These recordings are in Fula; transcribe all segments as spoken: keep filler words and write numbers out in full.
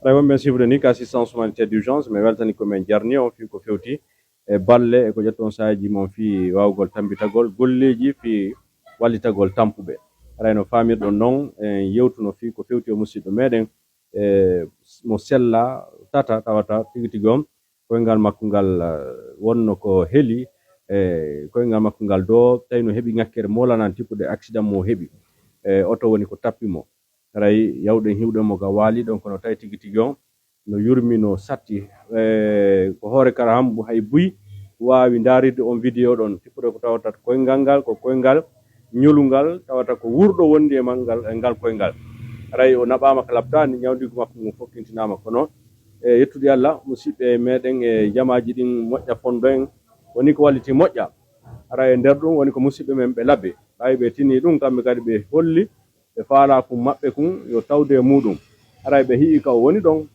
Haray wonɓe suivre ni ka assistance humanitaire d'urgence, mi weltani ko min jarni on fii ko fewti e balle e ko ƴetton saaji mon fii waawugol tambitagol golleeji fii wallitagol tampuɓe. Haray no faamirɗon non, en yewtuno fii ko fewti o musiɗɗo meɗen, e mo sella tata tawata tigi tigi on koyngal makko ngal, eh, wonno ko heli, e koyngal makko ngal do tawi no heɓi ŋakkere molanan tippude accident mo heɓi. E oto woni ko tappi mo. Haray yawɗen hiwɗen mo ga waali ɗon, kono tawi tigi tigi on no yurmi, no satti. E ko hoore kara ham hay buy waawi ndaarirde on vidéo ɗon, tippude ko tawata koyngal ngal ko koyngal ñolungal, tawata ko wurɗo wondi e man ngal, e ngal koyngal. Haray o naɓaama ka labtaani, ñawndiigu makko ngun fokkintinaama. Kono e yettude Allah, musiɓɓe meɗen e jamaaji ɗin moƴƴa fondo en, woni ko walliti moƴƴa. Haray e nder ɗum woni ko musiɓɓe men ɓe labbi. Ɓay ɓe tini ɗum, kamɓe kadi ɓe holli ɓe faalaa kun maɓɓe kun yo tawde e muɗum. Haray ɓe hi'i ka o woni ɗon,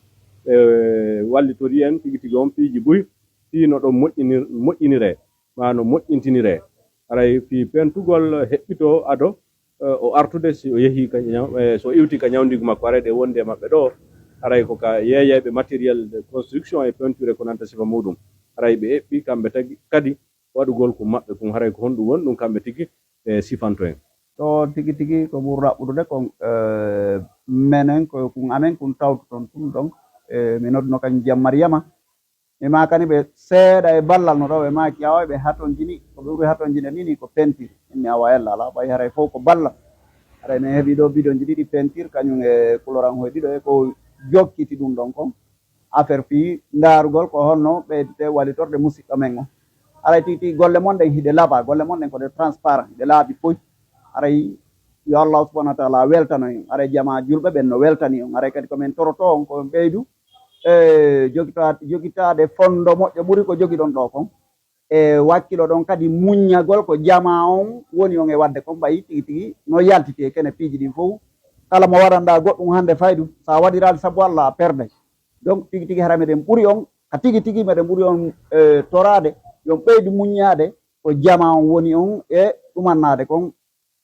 ɓe wallitori en tigi tigi on piiji buy, fii no ɗon moƴƴinir-, moƴƴiniree, maa no moƴƴintiniree. Haray fii pentugol heɓɓito ado, eh, o artude si o yehi ka ñaw-, eh, so o iwti ka ñawndiigu makko, haray ɗe wonde e maɓɓe ɗo, haray ko ka yeeyayɓe matériel de construction e peinture ko nanta sifa muɗum. Haray ɓe eɓɓi kamɓe tagi, kadi waɗugol ko maɓɓe kun, haray ko honɗum woni ɗum kamɓe tigi, e sifanto en. To tigi tigi ko ɓuri raɓɓudude kon, eh, menen ko kun amen kun tawtuton tun ɗon. E mi nodduno kañum Jam Mariyama. Mi maakani ɓe seeɗa e ballal no ɗo, ɓe maaki awa ɓe hatonjini, ko ɓe ɓuri hatonjinde ni, ni ko peinture. Inni awa ella alaa, ɓay haray fof ko ballal. Haray min heɓi ɗo bidonji ɗiɗi peinture, kañum e colorant hoy ɗiɗo e ko jokkiti ɗum ɗon kon. Affaire fii ndaarugol ko honno ɓeydite wallitorde musiɗɗo men on. Haray tigi tigi golle mon ɗen hiɗe laaɓa, golle mon ɗen ko ɗe transparent, hiɗe laaɓi foy. Haray yo Allah subhanahu wa taala weltano en. Haray jamaa julɓe ɓen no weltani on. Haray kadi ko min toroto on ko ɓeydu, e, jogita-, jogitaade fondo moƴƴo ɓuri ko jogiɗon ɗo kon. E wakkilo ɗon kadi muññagol ko jamaa on woni on e waɗde kon, ɓay tigi tigi no yaltiti e kene piiji ɗin fof. Kala mo waɗanɗaa goɗɗum hannde faydu, so a waɗiraali sabu Allah, a perday. Donc, tigi tigi hara meɗen ɓuri on, ka tigi tigi meɗen ɓuri on, e, toraade, yo on ɓeydu muññaade ko jamaa on woni on e ɗumannaade kon.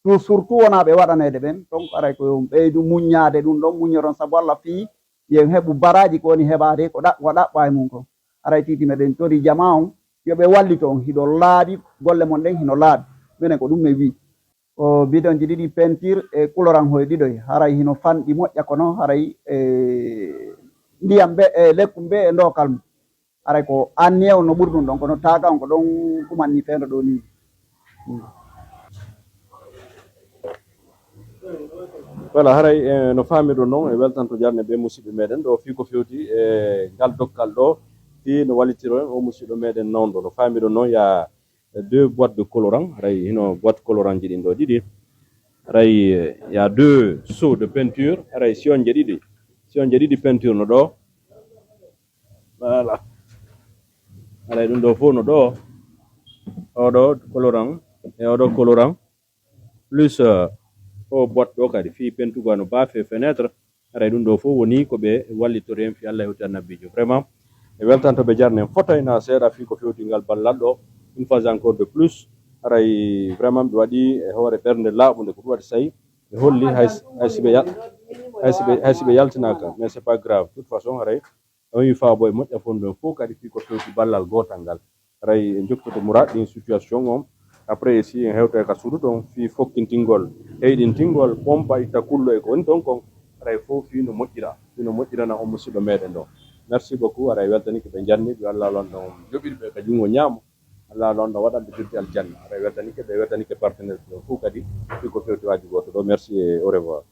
Tout surtout wonaa ɓe waɗaneede ɓen, donc aray ko yo on ɓeydu muññaade ɗum ɗon, muññoron sabu Allah fii yo en heɓu baraaji ko woni heɓaade ko ɗa-, ko ɗaɓɓa e mum kon. Aray tigi meɗen tori jamaa on, yo ɓe wallito on, hiɗo laaɓi, golle mon ɗen hino laaɓi. Minen ko ɗum min wii. Ko bidonji ɗiɗi peinture e colorant hoy ɗiɗoy, haray hino fanɗi moƴƴa kono, haray, e, ndiyam be, e, lekkum be e ndokal mum. Haray ko anniye on no ɓuri ɗum ɗon, kono taaka on ko ɗon ɗumanni feendo ɗo ni. Voilà, haray, e, no faamirɗon non, e weltanto jarne be musiɓɓe meɗen ɗo fii ko fewti e ngal dokkal ɗo, fii no wallitiro en o musiɗɗo meɗen non ɗo. No faamirɗon non, ya deux boîtes de colorant, haray hino boîte colorant ji ɗin ɗo ɗiɗi. Haray, eh, ya deux seaux de peinture, haray siyonje ɗiɗi, siyonje ɗiɗi peinture no ɗo. Voilà. Haray ɗum ɗo fof no ɗo. Oɗo colorant, e oɗo colorant. Plus, eh, o boîte ɗo kadi fii pentugol no baafe e fenêtre. Haray ɗum ɗo fof woni ko ɓe wallitori en fii Allah hewti annabiijo. Vraiment, e weltanto ɓe jarne en fotay na seeɗa fii ko fewti ngal ballal ɗo. Une fois encore de plus, haray vraiment ɓe waɗi e hoore ɓernde laaɓunde ko ɗum waɗi sayi. Ɓe holli hay s-, hay si ɓe yal-, hay si ɓe, hay si ɓe yaltinaaka, mais c'est pas grave. Toute façon, haray on wi faabo e moƴƴa fondo en fof kadi fii ko fewti ballal gootal ngal. Haray en jokkoto muraad ɗin situation on. Après, si en hewtay ka suudu ton, fii fokkintingol, heyɗintingol, pompa, itta kullo e ko woni ton kon. Haray fof fii no moƴƴira, fii no moƴƴirana on musiɗɗo meɗen ɗo. Merci beaucoup, haray weltanike ɓe janni, yo Allah lon ɗon joɓirɓe ka junngo ñaamo. Allah lon ɗon waɗan ɓe jotti aljanna. Haray weltanike ɓe, weltanike partenaire ɓe fof kadi, fii ko fewti waaju gooto ɗo. Merci et au revoir.